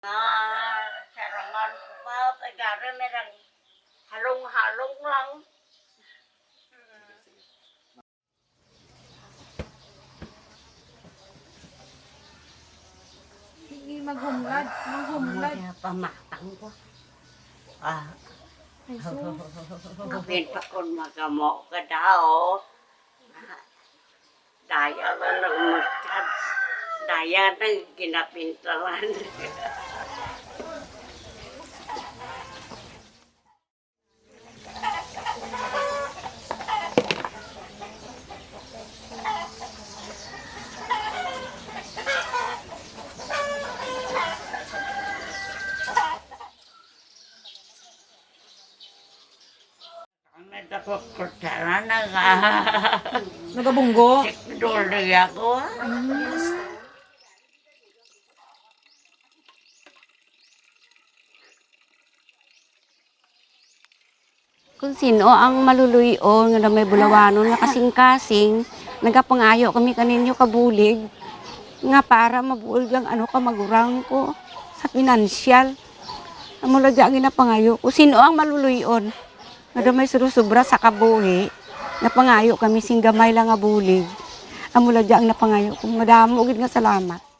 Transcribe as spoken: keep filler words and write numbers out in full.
Ah, sarangan ko pa, pagari merang halong-halong lang. Sige, maghumlad, maghumlad. Kaya pamatang ko. Ah. Ay, sus. Kapin pa kon magamo ka daw. Daya lang nagmustad. Daya nang ginapintalan. Ang nagkakukutara na nga. Nagabunggo? Tikdol na ako. Kung sino ang maluluy-on nga may bulawanon nga kasing-kasing, nagapangayo kami kaninyo kabulig nga para mabuol ang ano kamagurang ko sa pinansyal. Amo lang ang ginapangayo ko. Sino ang maluluy-on nga may surusubra sa kabuhi? Napangayo kami sing gamay lang nga bulig. Amo lang ang napangayo ko. Madamo gid nga salamat.